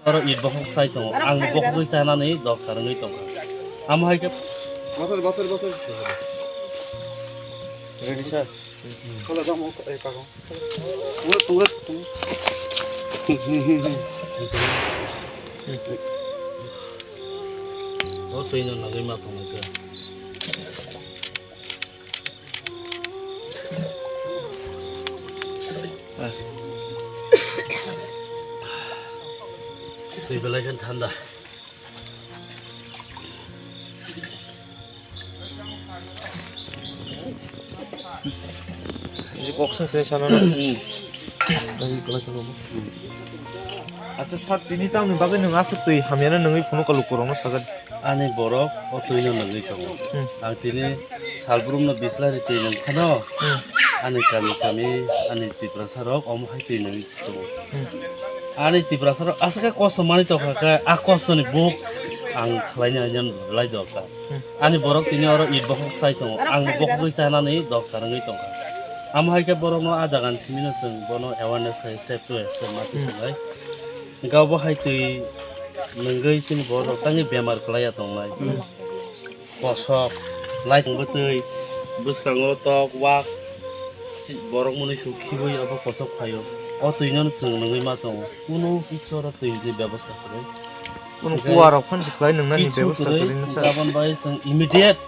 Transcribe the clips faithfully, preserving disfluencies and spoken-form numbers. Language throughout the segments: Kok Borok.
Oro it bokhok sai tongo. Ang bokhogwi chanani dorkar wngwi tongkha. Amo hai khe Basar, basar, basar. Ready, sir? Khala jam, eh, kago. Tungra, tungra, tungra. O twi no nagwi ma tongo khe. Twi belai khe thanda. Kok sak se sana. Acha sir, tini tamni bagwi nwng aswk twi hamyano nungwi phunukha lukurokno sagani. Ani borok o twino nungwi tongo. Hmm. Ang tini salbrumno bislari twi nungphano, hmm, ani kami kami ani Tiprasa rok omo hai twi nungwi tongo. Hmm. Ani Tiprasa rok aswk khe kosto manwi tongkha khe, a kostoni buk ang khlaina hwnwi belai dorkar. Hmm. Ani borok tini oro it bokhok sai tongo, ang bokhogwi chanani dorkar wngwi tongkha. Amo hai khe borokno a jagani simino chwng bono awareness khai step to step ma, hmm, twisanai. Hwnkhe obo hai twi nungwi chini borok tangwi bemar kwlaiya tongnai. Hmm. Kosok, laithang bwtwi, bwskango tok, wak, borok mwnwi su khiwi obo kosok phaio. O twino chwng nungwi ma tongo. Kunu kichu oro twini bebosta kwrwi. Kunu kuwa rok phan se khlai nungnani bebosta kwrwi no sir. Gabon bai chwng immediate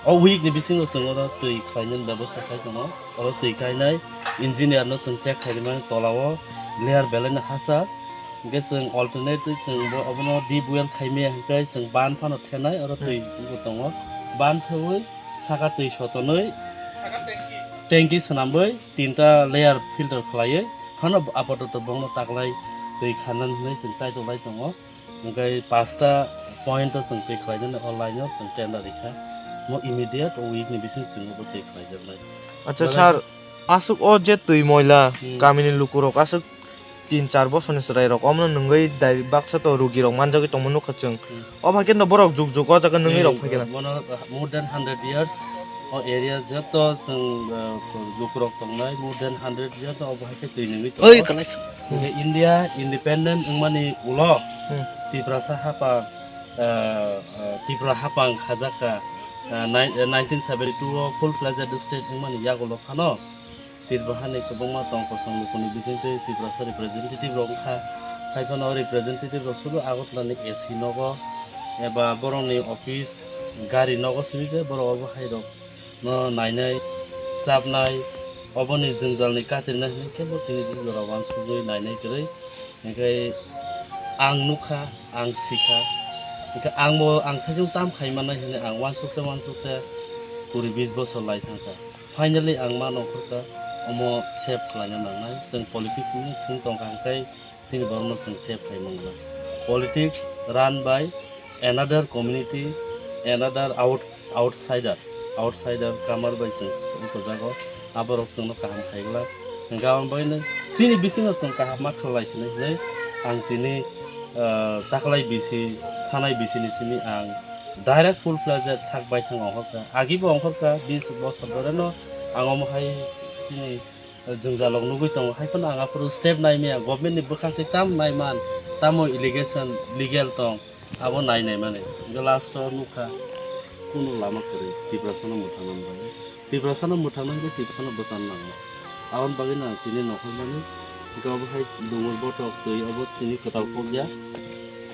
o week ni bisingo chwng oro twi khlainani bebosta khai tongo. Oro twi kainai engineer no chwng check khai rimani tola o layer belai no hachal. Hwnkhe chwng alternate chwng bo obono deep well khai maya hwnkhe chwng ban phano thenai oro twi bo tongo. Ban thewi saka twi sotonwi tanki swnamwi tinta layer filter khlaiwi phano apatot bongno taklai twi khanani hwnwi chwng chaitok lai tongo. Hwnkhe pasta point o chwng twi khlainani o line o chwng tender rikha. Mo immediate o week ni bising chwng bo twi khlaijaknai. Acha sir, aswk o je twi moila, hmm, kamini lukurok aswk tin char bosorni chwrairok omono nungwi dai baksa to rugirok manjagwi tongma nukha chwng. Hmm. O hai khe no borok juk juk o jaga nungwi rok phai khe na. Bono more than hundred years o area joto chwng, uh, lukurok tongnai more than hundred years obo hai khe twi nungwi tongo. Oi, kalai. Hwnkhe India independent wngmani ulo, hmm, Tiprasa hapang, uh, uh, Tripura hapang khajakha, uh, nine-, uh, nineteen seventy-two o full fledged state wngmani yagulo phano. Tripura hani kwbangma tong kosong lukuni bisingtwi Tiprasa representative rok wngkha. Haiphano representative rok sudu Agartala ni A C nogo eba borokni office gari nogo simi je borok obo hai rok no nainai chapnai oboni jwngjalni katirnai hinwi kebo tini jora uansugwi nainai kwrwi. Hingkhe ang nukha, ang sikha. Hingkhe angbo ang saichung tam khai mannai hinwi ang uansukte uansukte kuri bis bosor lai thangkha. Finally ang ma nongkhorkha, omo save khlaina nangnai. Chwng politics ni thung tongkha, hingkhe chini borokno chwng save khai mangla. Politics run by another community, another out-, outsider, outsider kamar bai chwng wngkha jago. Aborok chwngno kaham khaigwlak. Hwnkhe aboni bagwino chini bisingo chwng kaham ma khlai sinai hinwi ang tini, ah, taklai bisi, thanai bisini simi ang direct full fledged sak baithang ongkhorkha. Agibo ongkhorkha, bis bosor doreno ang omo hai chini, ah, jwngjalrok nugwi tongo. Haiphano ang aphuru step naimaya, government ni bwkhak twi tam naiman, tamo allegation legal tong. Abo nai nai mani. Hingke last o nukha, kunu lama kwrwi Tiprasano mwthangna bagwi. Tiprasano mwthangna hingke Tiprasano bwchan nangma. Aboni bagwi no ang tini nokhormani, hingke obo hai dungur botok twi obo tini kwtal pokya.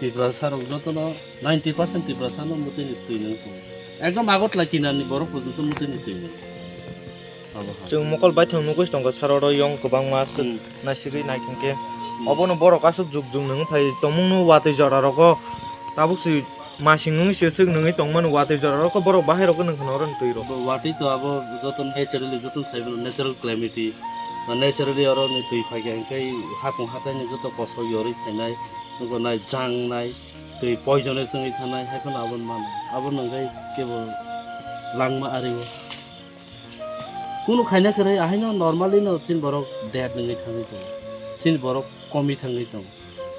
Tiprasarok jotono ninety percent Tiprasano mwtwini twi nang tongo. Ekdom Agartala kinarni borok porjonto mwtwini twi nang. Abo hai. Chwng mokol baithang nugwi tongkha sir oro yong kwbangma aswk. Hmm. Naisigwi naithok khe. Hmm. Obono borok aswk juk juk nung phai tongmungno watwi jora rogo tabuk se masing nung se swk nungwi tongmani watwi jora rogo borok bahai rogo nung khna oro twi rok. Bo watwi to abo joto naturally joto sai mano natural calamity. Ba naturally oro ni twi phai khe hwnkhe hapung hatai ni joto kosok yorwi phainai nukgo nai jang nai twi poison oi swngwi thanai hai phano abo mano abo nung khe kebo langma ari o. Kunu khaina kwrwi, ahaino normally no chini borok dead wngwi thangwi tongo, chini borok komwi thangwi tongo.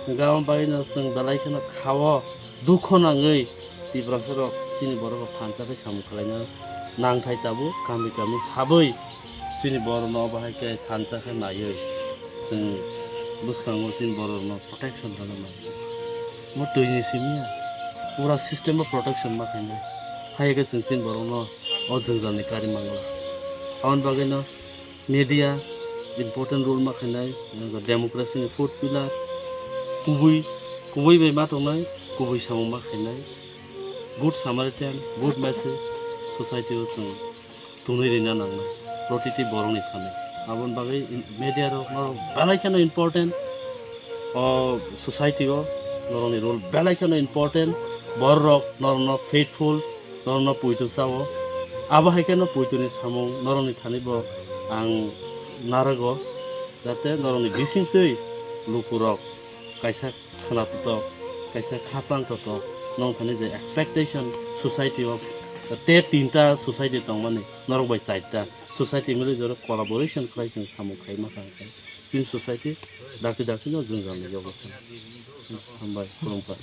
Hwnkhe aboni bagwino chwng belai kheno khao dukho nangwi Tiprasarok chini borok rok thansa khe samung khlaina nangthai tabuk, kami kami habwi chini borok no bahai khe thansa khe naiwi chwng bwskango chini borok no protection rwna nango. Mo twi ni simi ya. Pura system o protection ma khainai. Hai khe chwng chini borok no o jwngjal ni kari mangla. Aboni bagwi no media important role ma khainai, democracy ni fourth pillar. Kubui, kubui bai ma tongnai, kubui samung ma khainai. Good Samaritan, good message society o chwng twnwi rina nangnai protiti borokni thani. Aboni bagwi in-, media rok norok belai kheno important o society o, norokni role belai kheno important. Borok norokno faithful, norokno poito chao. Abo hai kheno poitoni samung norokni thani bo ang narago, jate norokni bisingtwi lukurok kaisa khwna totok, kaisa khachang totok, nong thani je expectation society o te tinta society tongmani, norok bai chaita society mili jora collaboration khlai chwng samung khaima kha hwnkhe chini society dakti dakti no jwngjal ni yogo se. Hambai, khulumkha.